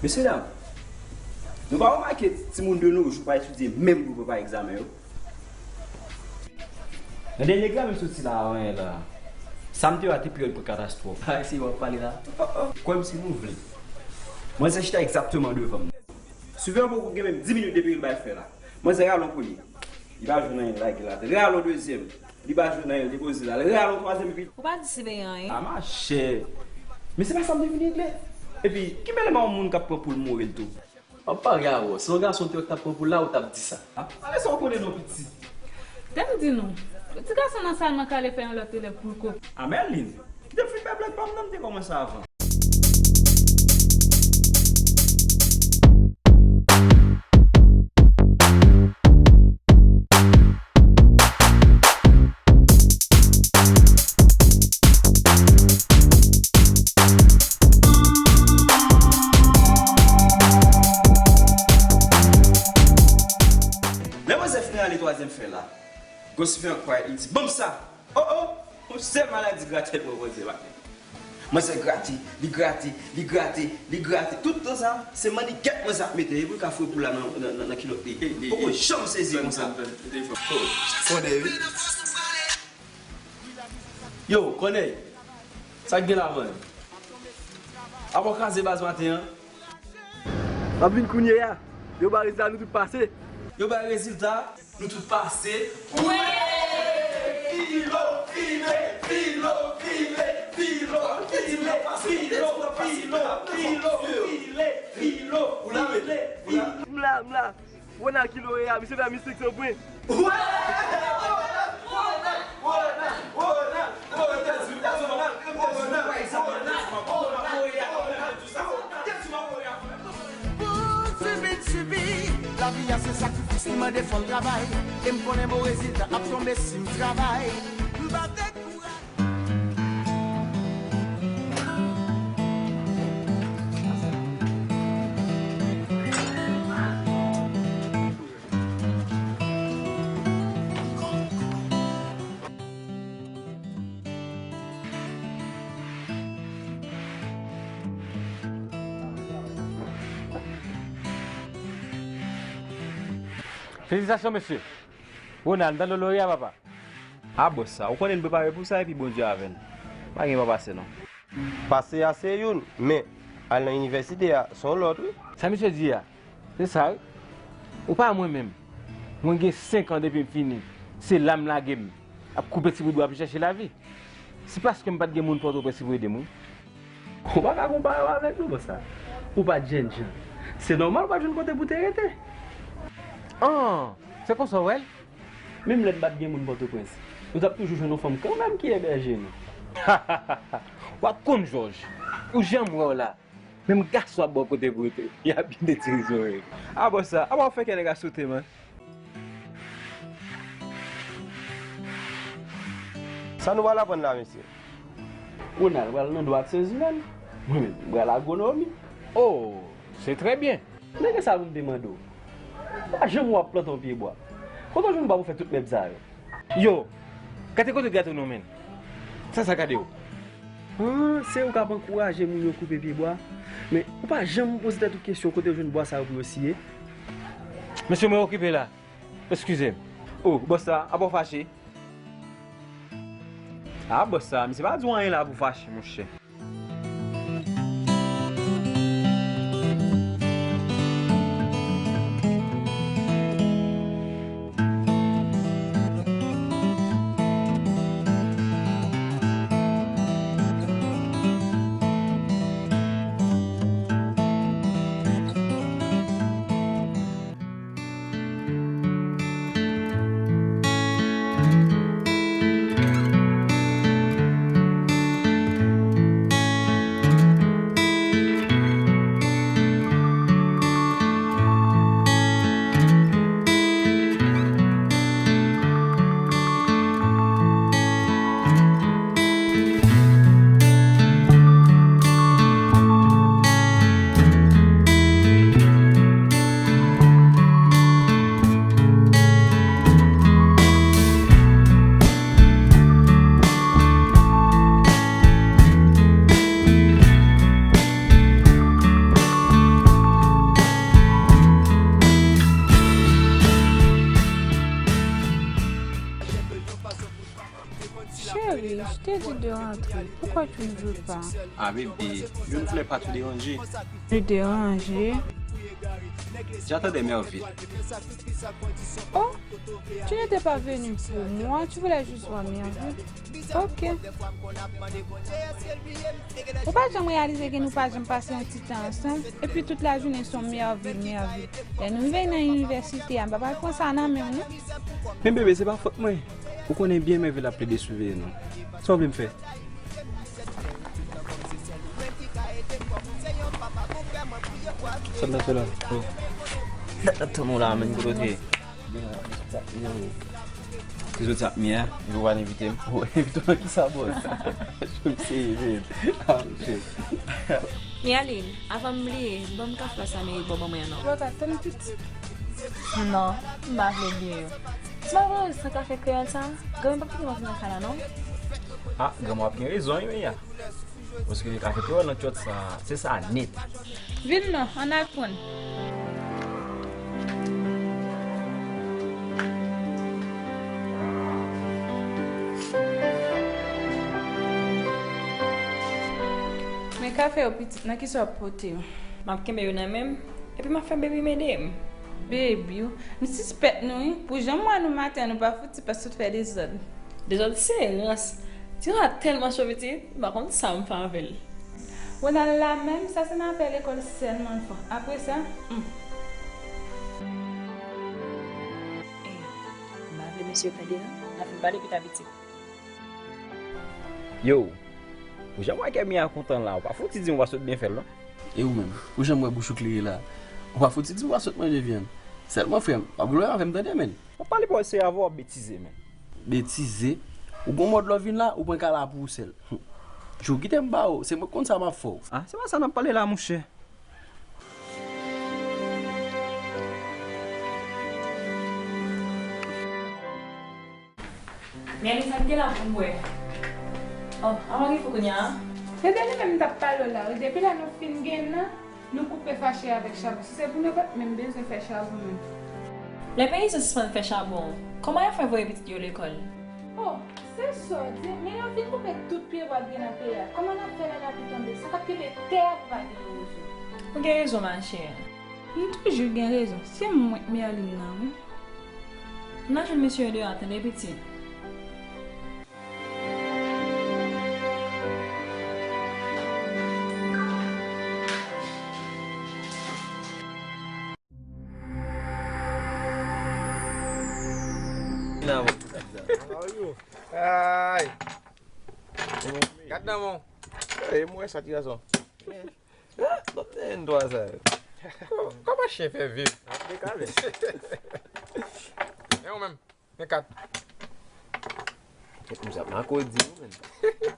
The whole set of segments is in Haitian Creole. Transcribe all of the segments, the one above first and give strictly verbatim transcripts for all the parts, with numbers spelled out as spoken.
Mesye dam, nou pa remake timoun de nos jours pa etidye menm pou prepare egzamen yo? Nan dènye egzamen m soti la, anyen la. Sa m te wè a te pi rèd pou katastwòf. Bagay serye w ap pale la. Kwè m si nou vle. Manzè chita egzakteman devan m. Siveyè an poko gen menm dis minit depi l bay fè la. Manzè rale yon premye. Li pa jwenn anyen, l lage l atè. Rale yon dezyèm. Li pa jwenn anyen, l depoze l al. Rale yon twazyèm epi. Ou pa di siveyè anyen. A machè. Men se pa sa m te vin regle. Epi, ki mele ma yon moun k ap pran poul mouri l tou? M ap pare avè w. Si yon gason te wè k t ap pran poul la, ou t ap di sa. A, ale sa w konnen non, pitit. Tande m di nou, ti gason nan sèlman ka ale fè yon lòt elèv pou l kopi. A Merlin, kite m fin bay blag pa m nan, m te kòmanse avan. Lè manzè fin rale twazyèm fè la, Gosifè an kwayèt, li di, "Ban m sa!" O, o! Yon sèl maladi gratèl mwen, Bondye, maten. Manzè grate, li grate, li grate, li grate. Tout tan sa, se mannigèt manzè ap mete. Epi l ka foure poul la nan, nan, nan, nan kilòt li. Poko janm sezi konsa. Konnen, wi. Yo, Kònèy, sa k gen la, man? Apa w kraze baz maten an? M ap vin kounye a. Yo bay rezilta, nou tout pase. Yo bay rezilta, nou tout pase. Wi! Filo, file, filo, file, filo, file, filo, filo, filo, file, filo, file, file. M la, m la. Ronald ki loreya, misye fè mistik san pwen. Pou sibi, sibi, lavi a se sakrifis, li mande fò m travay. E m konnen bon rezilta ap tonbe si m travay. M pa dekouraje. Felisitasyon, mesye. Ronald, m tande w loreya, papa. A bòs sa, ou konnen n prepare pou sa epi Bondye avè n. Pa gen pa pase non. Pase a se youn, men al nan inivèsite a se yon lòt wi. Sa misye di a, se sa wi. Ou pa mwen menm. Mwen gen senk an depi m fini. Se la m lage m ap koupe ti bout bwa pou chèche lavi. Se paske m pa t gen moun Pòtoprens ki pou ede m wi. Ou pa ka konpare w avèk nou, bòs la. Ou pa t jènjan. Se nòmal ou pa t jwenn kote pou te rete. An, se konsa w wè l? Menm lè n pa t gen moun Pòtoprens, nou t ap toujou jwenn yon fanm kanmenm ki ebèje nou. W ap konn, Jòj. Ou janm wè w la. Menm gason ap ba w kote pou rete. Y ap byen detirize w. A bòs sa, apa w fè kè nèg la sote, man? Sa nou pral aprann la, mesye? Ronald pral nan dwa ak syans imèn. Mwen menm, m pral agronomi. Oh, se trè byen. Men gen sa pou m te mande w. Pa janm wè w ap plante yon pye bwa. Kote w jwenn bwa pou fè tout mèb sa yo? Yo, gade kote w gate w non, menn. Sa, sa gade w? Ah, se ou k ap ankouraje moun yo koupe pye bwa. Men, ou pa janm poze tèt ou kesyon kote yo jwenn bwa sa yo pou yo siye? Mesye, mwen okipe la. Eskize m. Oh, bòs la, apa w fache? Ah, bòs sa, misye pa di w anyen la pou fache, monchè. Chérie, je t'ai dit de rentrer. Pourquoi tu ne veux pas? Ah bébé, je ne voulais pas te déranger. Te déranger? J'attendais Merville. Oh, tu n'étais pas venu pour moi, tu voulais juste voir Merville. Ok. Ou pa janm reyalize ke nou pa janm pase yon ti tan ansanm? Epi tout lajounen se yon Merville, Merville. Lè nou rive nan inivèsite a, m pa pral pran sa nan men w, non. Men bebe, se pa fòt mwen. Ou konnen byen Merville ap plede siveye nou. Sa w vle m fè? Sa m ta fè la? Oh. Dat ap tann ou la, menm kote w te ye? Ki soti ap mi a? Yo pa envite m. Ou envite m nan kisa, bòs? Jwenn seye, men. Ah, shit. Mialine, avan m bliye, ban m kafla sa Merik ba w ban mwen an non. Yo ka tann pitit. Non, m pa vle bliye yo. Si m pa voye san kafe kreyòl sa, granm p ap kite m ap nan kay la non. Ah, granm w ap gen rezon wi, men ya. Paske kafe kreyòl nan tchòt sa, se sa nèt. Vin non, ann al pran. Men kafe yo pitit, nan kisa w ap pote yo? M ap kenbe yo nan men m, epi m ap fè baby m ede m. Baby w? M sispèk nou wi, pou jan m wè nou maten an nou pa fouti pa sot fè dezòd. Dezòd se rans. Ti Rona tèlman cho pitit, m pa konn sa m fè avè l. Ronald la menm, sa se nan afè lekòl sèlman l fò. Apre sa, hmm. Ey, m pa vle mesye yo fè deran, n ap fin pale pita pitit. Yo, pou jan m wè kè Mia kontan la, ou pa fouti di m ou pa sot byen fè l non. E ou menm, pou jan m wè bouch ou klere la, ou pa fouti di m ou pa sot manje vyann. Sèlman frè m, w ap gen pwoblèm avè m tande, menn. W ap pale pawòl serye avè w, w ap betize, menn. Betize? Ou gon mòd lè w vin la, ou pran kala pou ou sèl. Jou kite m ba ou, se mwen k konn sa m ap fè w. Ah, se pa sa n ap pale la, monchè. Mialine, sa m gen la pou m bwè? Oh, avan gen fou kounye a? Se de li menm m t ap pale w la wi. Depi lè nou fin gen nan, nou koupe fache avèk chabon. Si se pou nou, pa t menm bezwen fè chabon menm. Lè peyizan sispann fè chabon, kòman y ap fè voye pitit yo lekòl? Oh, se sa w di, men yo fin koupe tout pyebwa k gen nan peyi a. Kòman n ap fè lè lapli tonbe? Sa k ap kenbe tè a pou pa gen rezo? Ou gen rezon, machè. M toujou gen rezon. Se mwen k Merline nan, wi. N a jwenn mesye yo deyò a, tande, pitit. Ay! Gad nan men w. Ey, m wè sa ti gason. Ah, lòt te enn twa sa yo. Kò-, kòman chen fè viv? Ap dekale. Men ou menm, men kat. Mwen sa pa ko di ou menm.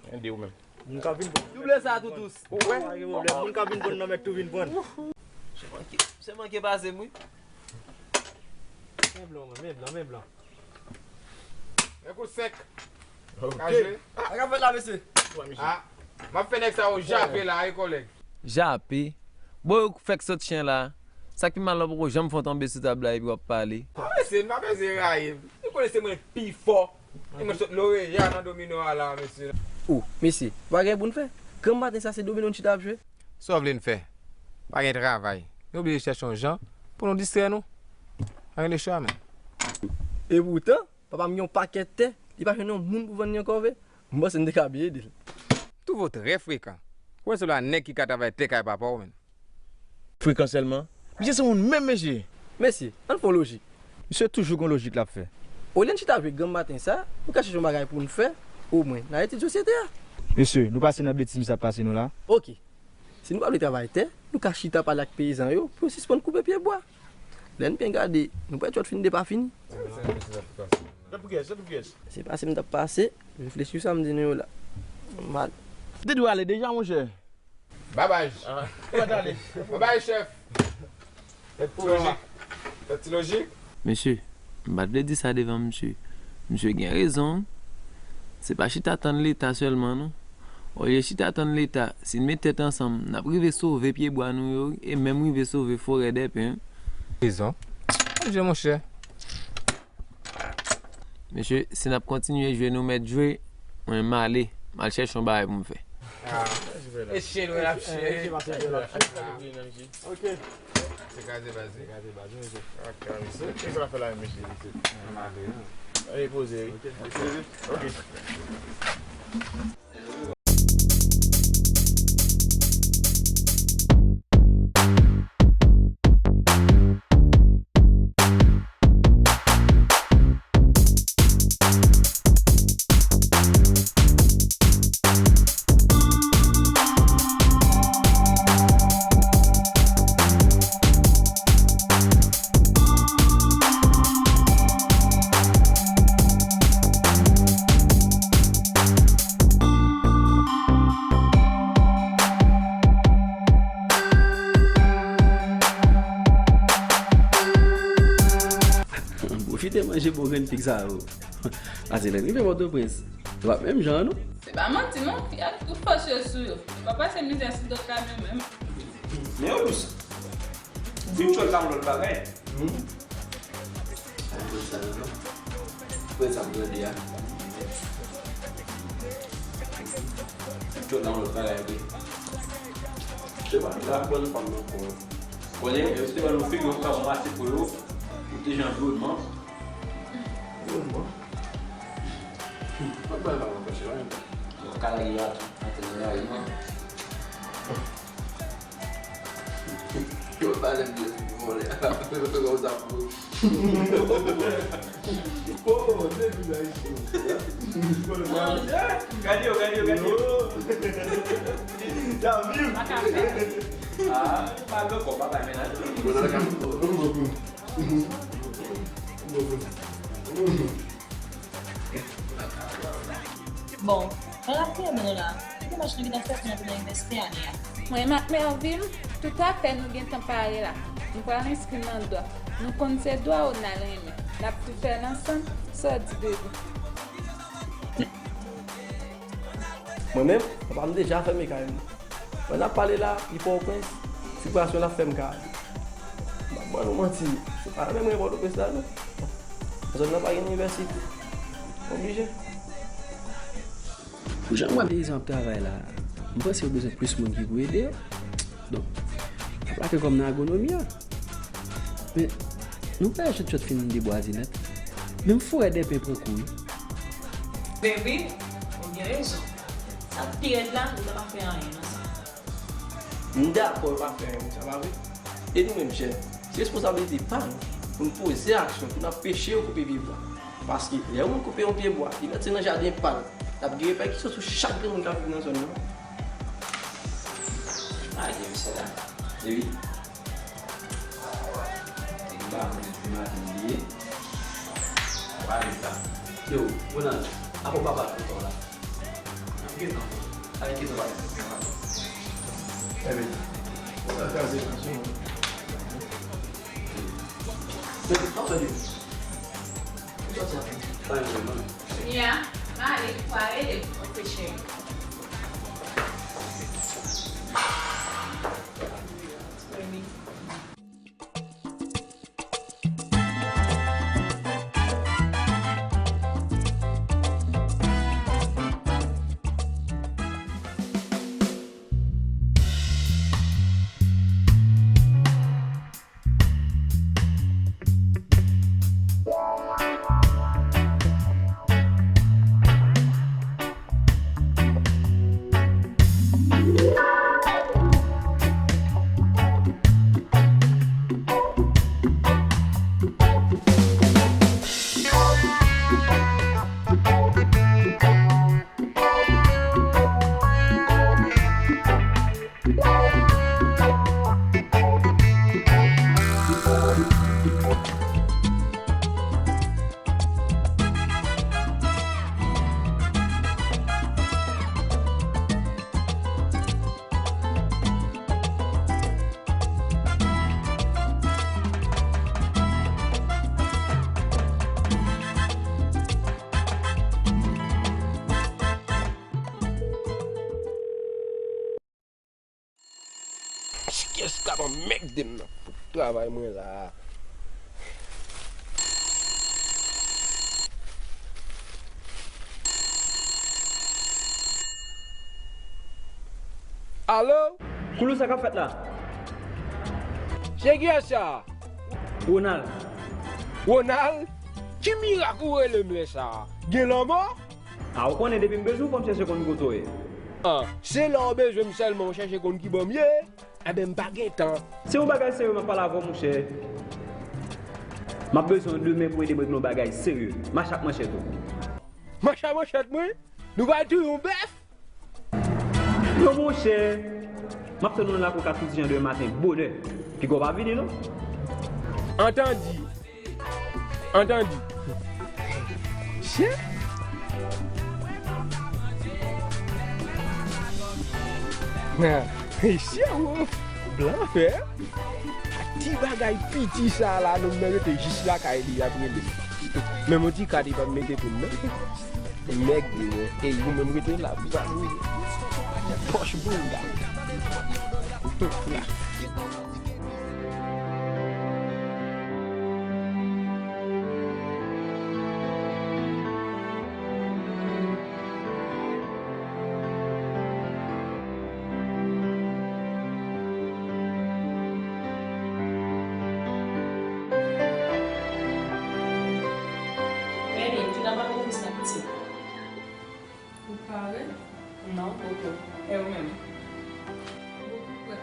Men di ou menm. Moun ka vin bon. Double sa, Toutous. Ou wè? Pa gen pwoblèm. Moun ka vin bon nan mèt tou vin pran. Se manke, se manke pase m wi. Men blan, men blan, men blan. Men kout sèk. Ok. Sa k ap fèt la, mesye? Ah, m ap fè nèg sa yo jape la, wi, kòlèg. Jape? Bon, yo fèk sot chen la. Sa k pi mal la, poko janm fè w tonbe sou tab la epi w ap pale. Ah, mesye, n pa bezwen rayi m. Nou konnen se mwen pi fò. E mwen sot Loreya nan domino a la, mesye. Oh, mesye, pa gen pou n fè. Granm maten sa, se domino n chita ap jwe. Sa w vle n fè? Pa gen travay. Nou oblije chèche yon jan pou nou distrè nou. Pa gen lechwa, men. Epoutan, papa m gen yon pakèt tè, li pa jwenn yon moun pou vann li ankò vre. M panse n te ka byen ede l. Twouve w trè frekan. Ou wè se la nèg ki ka travay tè kay papa w, menn. Frekan sèlman? Misye se moun menm, mesye. Mesye, ann fè yon lojik. Misye toujou gon lojik l ap fè. Olye n chita ap jwe granm maten sa, nou ka chèche yon bagay pou n fè, omwen, n a etidye sosyete a. Mesye, nou pase nan betiz misye ap pase nou la. Oke. Si nou pa vle travay tè, nou ka chita pale ak peyizan yo pou yo sispann koupe pyebwa. Lè n byen gade, nou pral tchòt fin de pa fini. Se pase m t ap pase, reflechi sou sa m di nou yo la. M ale. Te dwe ale deja, monchè. Babay. Babay, chèf. Fè ti lojik. Fè ti lojik. Mesye, m pa t vle di sa devan misye. Misye gen rezon. Se pa chita tann Leta sèlman, non. Olye chita tann Leta, si n met tèt ansanm, n ap rive sove pyebwa nou yo, e menm rive sove forè dèpen. Rezon. Adje, monchè. Mesye, si n ap kontinye jwe nou mèt jwe, Mwen, m ale. M al chèche yon bagay pou m fè. Ah. E cheri, w ap cheri. Ok. Se kraze baz li. Se kraze baz li, mesye. Ok, mesye. Kisa w ap fè la menm, mesye? Ann ale, non? Repoze, wi. Ok. Ok. Pwofite manje bon grenn fig sa yo. Pase lè n rive Pòtoprens, se pa menm jan, non. Se pa manti, non. Y ap tou fòse sou yo. Yo pa pase mizè sou do kamyon menm. Men yo dous. Vin tchòl la yon lòt bagay. Hmm. Sa m pran sa, non. Pran sa m pran de a. Vin tchòl la yon lòt bagay, wi. Se pa la pran fanm nan kon. Konnen, yo te ban nou figi, yo ka mache pou yo. Ou te jan dwòlman. Dwòlman. Mwen pa pale pa mwen fè chè, wi. Yo ka lage yo atè nan lari, non. Yo pale m de vòlè. Yo fè konsa pou. Oh, depi la ici. Gade yo, gade yo, gade yo. Sa viv. Ah, pa gen kò, pa bay mennaj. Bon, nan lapri an nou la, ki demach nou gentan fè pou n antre nan inivèsite ane a? Mwen menm ak Mervin, tout afè nou gentan pare la. Nou pral enskri nan dwa. Nou konn se dwa w n al renmen. N ap tou fè l ansanm, sa w di, bebe? Mwen menm, papa m deja fèmen kay m. Lè n ap pale la, li Pòtoprens, sipirasyon l ap fè m ka ale. M p ap ban nou manti, se pa menm mwen Pòtoprens la, non. Zòn nan pa gen inivèsite. Oblije. Pou jan m wè peyizan ap travay la, m panse yo bezwen plis moun ki pou ede yo. Donk, m ap lage kò m nan agwonomi a. Men, nou pa wè Tchòtchòt fin debwaze nèt. Menm forè dèpen pran kou, wi. Baby, ou gen rezon. Sa k pi rèd la, nou ta pa fè anyen nan sa. M dakò yo pa fè anyen pou sa, pa vre? E nou menm, chèf, se responsablite pa nou pou n poze aksyon, pou n anpeche yo koupe pye bwa. Paske lè yon moun koupe yon pye bwa, li mèt se nan jaden pa l, l ap gen repèkisyon sou chak grenn moun k ap viv nan zòn nan. Lage misye la. Epi, nèg la, mwen di maten li ye. Sa pa vin la. Yo, Ronald, apa w pa pale ansanm la? N ap gentan. Avèk ki sa pa gentan? Ebyen, sa kraze nan sou mwen. Men, anfèt, yo. Ou sòti a. Pa yon pwoblèm, non. Kounye a, m ale, fwa rele m. Ok, cheri. Kiyès k ap anmègde m nan pou travay mwen la a? Alo? Koulou, sa k ap fèt la? Se kiyès sa? Ronald. Ronald? Ki mirak ou rele m lè sa a? Gen lanmò? A, ou konnen depi m bezwen w, fò m chèche konn kote w ye. A, se lè w bezwen m sèlman w chèche konn kibò m ye? Enben, m pa gen tan. Se yon bagay serye m ap pale avè w, monchè. M ap bezwen w demen pou ede m regle yon bagay serye. Mache ak manchèt ou. Mache ak manchèt mwen? Nou pral touye yon bèf? Non, monchè. M ap tann ou nan lakou kat Fouti Jan demen maten bonè. Piga w pa vini, non. Antandi. Antandi. Chè? Chè, wo. Blan fè. Ti bagay piti sa la, nonm nan rete jis lakay li, ap rele. Menm yon ti kad li p ap mete pou m, non. Nèg di mwen, e ou menm rete la, pou sa mwen. Pòch bounda. Mèni, tu n'as pas compris ça, petit. Ou pare? Non, poko. E ou menm? Poko prè.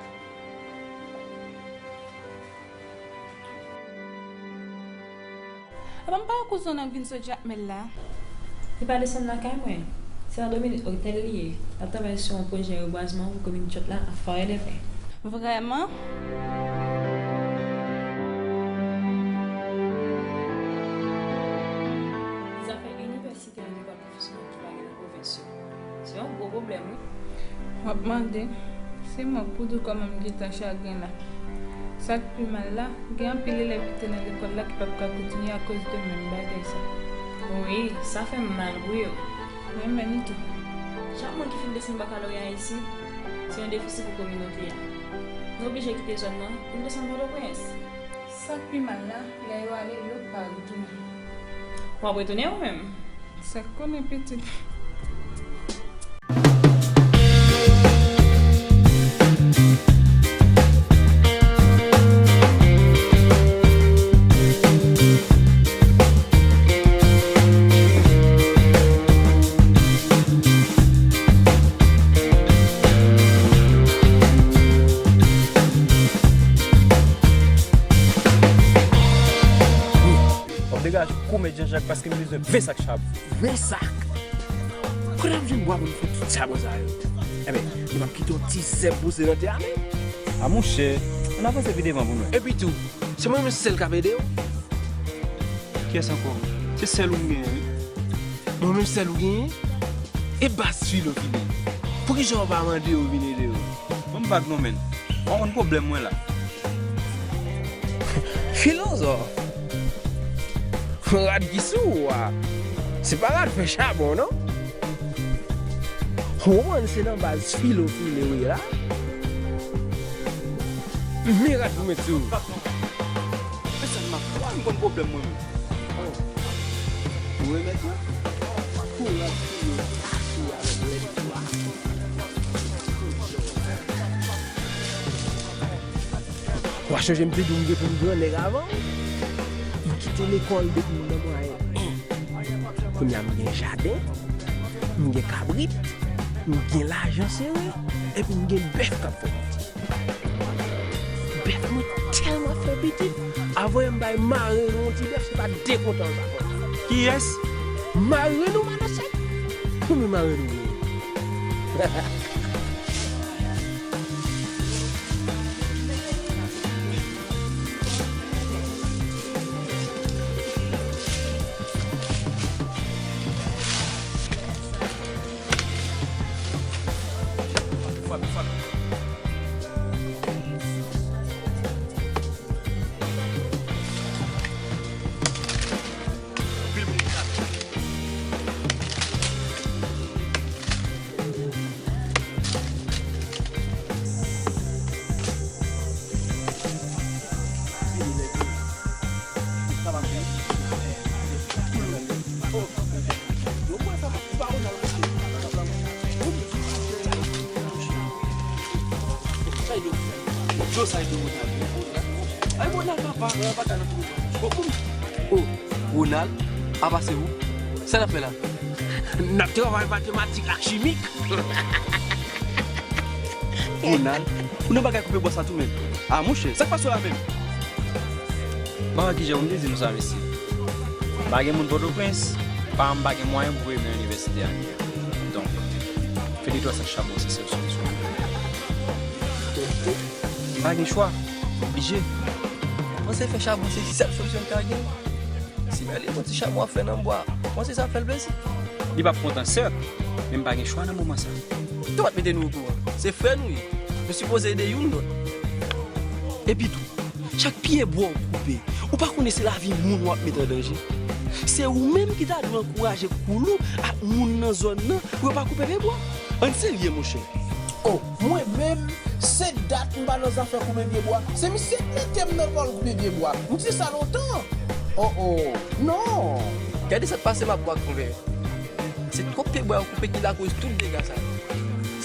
Apa m pa wè kouzen w nan k vin sot Jakmèl la? Li pa desann lakay mwen. Se nan Dominique Hotel li ye. L ap travay sou yon pwojè rebwazman pou komin Chòt la ak Forèdèpè. Vrèman? Zafè inivèsite ak lekòl pwofesyonèl ki pa gen nan pwovens yo. Se yon gwo pwoblèm, wi. W ap mande, se mwen k pou di w kòman m gentan chagren la. Sa k pi mal la, gen anpil elèv ki te nan lekòl la ki p ap ka kontinye akoz de menm bagay sa. Wi, sa fè m mal pou yo. Mwen menm tou. Chak moun ki fin desann bakaloreya isit, se yon defisi pou kominote a. Nou oblije kite zòn nan pou n desann Pòtoprens. Sa k pi mal la, lè yo ale, yo pa retounen. W ap retounen ou menm? Sa k konnen pitit. W ap degaje kou Mèt Janjak paske m bezwen ven sak chabon. Ven sak? Kote m ap jwenn bwa pou m fè tout chabon sa yo? Enben, m ap kite yon ti zèb pouse nan tè a menm. A monchè, ann avanse pi devan pou m wè. Epi tou, se mwen menm sèl k ap ede w? Kiyès ankò? Se sèl ou m genyen, wi. Mwen menm sèl ou genyen? E baz filo ki li? Poukisa w pa mande yo vin ede w? Ban m vag non, menn. Ou pa konn pwoblèm mwen la. Filozòf. Rad ki sou ou a, se pa rad fè chabon, non. Ou konprann se nan baz filo file ou ye la. Men rad pou met sou ou. Men sa m ap pran, m konn pwoblèm mwen menm. Ou remèt mwen? Kou rad file ou sou avèk lèt ou a. W a chonje m te di w m gen pou m grannèg avan w? M kite lekòl depi m nan mwayèn en. Kounye a m gen jaden, m gen kabrit, m gen lajan sere, epi m gen bèf k ap fè pitit. Bèf mwen tèlman fè pitit, avan yè m bay mare nou yon ti bèf, se pa de kontan l pa kontan. Kiyès? Mare nou, Manasèt! Konbyen mare nou genyen? Yo, sa e de Ronald. Ay, Ronald, papa. Ronald, papa, nan tou. Oh, Ronald, apa se ou? Sa n ap fè la? N ap travay matematik ak chimik. Ronald, ou nan bagay koupe bwa sa tou menm. Ah, monchè, sa k pase w la menm? Papa, kijan pou m te di nou sa, mesye? M pa gen moun Pòtoprens, pa m pa gen mwayen pou voye m nan inivèsite a. Donk, fè netwayaj ak chabon, se sèl solisyon. M pa gen chwa, m oblije. Panse fè chabon se sèl solisyon m ka gen? Si m ale pran ti chabon ap fè nan bwa, panse sa fè l plezi? Li p ap kontan, sèt, men m pa gen chwa nan moman sa. Tou pa t mete nou okouran. Se frè nou ye. Nou sipoze ede youn lòt. Epi tou, chak pye bwa w koupe, ou pa konnen se lavi moun w ap met an danje. Se ou menm ki ta dwe ankouraje koulou ak moun nan zòn nan pou yo pa koupe pye bwa. Ann serye, monchè. Oh, mwen menm, se dat m pa nan zafè koupe pye bwa. Se misye k mete m nan kòl koupe pye bwa. M di sa lontan. Oh, oh, non. Gade sa k pase m ap bwa konvè. Se twòp pye bwa yo koupe ki lakoz tout dega sa yo.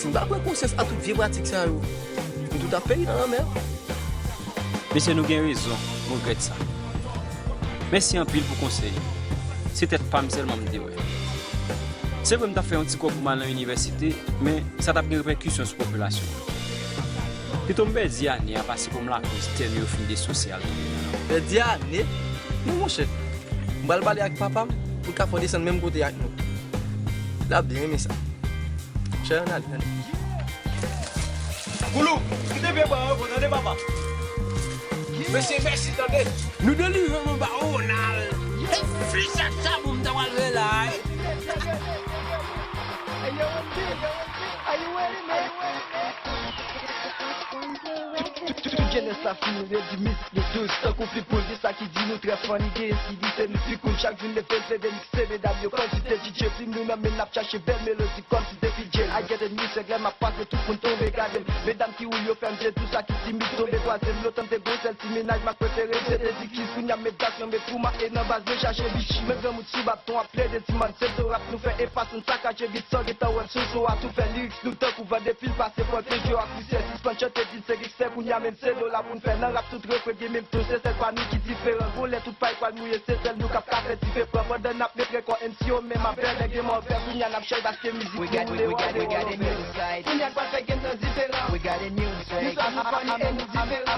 Si n pa pran konsyans a tout vye pratik sa yo, nou tout ap peri nan lanmè. Mesye, nou gen rezon, m regrèt sa. Mèsi anpil pou konsèy yo. Se tèt pa m sèlman m te wè. Se vre m t ap fè yon ti kòb pou m al nan inivèsite, men sa t ap gen repèkisyon sou popilasyon an. Pito m pèdi ane a pase pou m lakoz tè nou yo fin desosye al tonbe nan lanmè. Pèdi ane? Non, monchè. M pral pale ak papa m pou l ka fè w desann menm kote ak nou. L ap byen renmen sa. Chè, ann ale, ann ale. Koulou, kite pye bwa yo, tande papa. Mesye, mèsi, tande. Nou delire anba Ronald. Hey, flis ak chabon, m ta pral rele la. Tout jenès la fini redi mizik nou douz tankou pli poul. Di sa ki di nou trè funny, gen ki di se nou pi cool. Chak jou n leve n plede mikse medam yo kòmsi te D J plim nou nan men n ap chache bèl melodi kòmsi te P J. I get a new swag, lè m ap pase tout moun tonbe gade m. Medam ki woul yo fè m je, tou sa ki timid tonbe kwaze m. Lontan m te gon sèl ti mennaj, mak prefere m se te di kiss. Kounye a m met dak nan met pou ma e nan baz mwen chache bichi. Men granmoun sou bab ton ap plede ti man se do rap nou fè e fason n sakaje bit san gentan wè m sou so a tou fè lyrics nou tankou van de fil pase pòte je ak visye sispann chante di n se gangstè kounye a menm se dola pou n fè nan rap tout refren gen menm ton se sèl pa nou ki diferan gon lè tout pay pral mouye se sèl nou k ap ka fè dife pran pandan n ap met rekò M C yo menm ap fè nèg yo mòfè kounye a n ap chay paske mizik nou woule woule kounye a n pral fè game nan diferan nou sa nou funny e nou diferan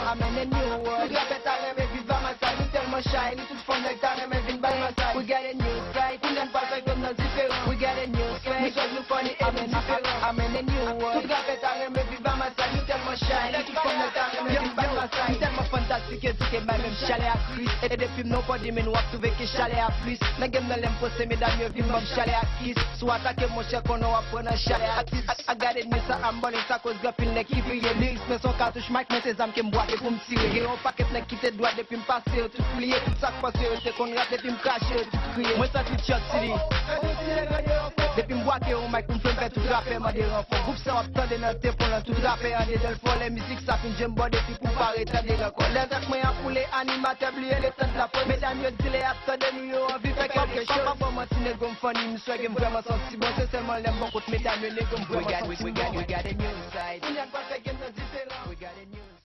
tout rapè ta renmen viv a masay nou tèlman chay nou tout fanm nèg ta renmen vin bay masay. We got a new site. Kounye a n pral fè game nan diferan. We got a new site. Nou swag nou funny e nou diferan. I'm in a new world. Tout rapè ta renmen viv a masay nou tèlman chay nou tout fanm nèg ta renmen vin bay masay. M tèlman fantastik e di ke bay menm chalè ak Chris e depi m nan body men w ap twouve ke chalè a plis nan game nan lè m poste medam yo vin ban m chalè ak kiss. Si w atake monchè konnen w ap pran nan chalè ak kiss. I got a new site, I'm ballin' sa koz gen anpil nèg ki vire lyrics men se yon katouch mic men se zam ke m bwake pou m tire. Gen yon pakèt nèg ki te dwat depi m pase yo tout pliye tout sa k panse yo te konn rap depi m krache yo tout kriye mwen santi tchòt si li depi m bwake yon mic pou m fè m fè tout rapè mande ranfò gwoup sa w ap tande nan tepon lan tout rapè andedan l fò lè mizik sa fin je m bò depi pou m pa retande l ankò lè zak mwen ap koule animatè bliye letan de la pòz medam yo di lè y ap tande nou yo anvi fè kèk cho pa ban manti nego m funny m swag m vrèman santi bon se sèlman lè m bò kot medam yo nego m vrèman santi bon.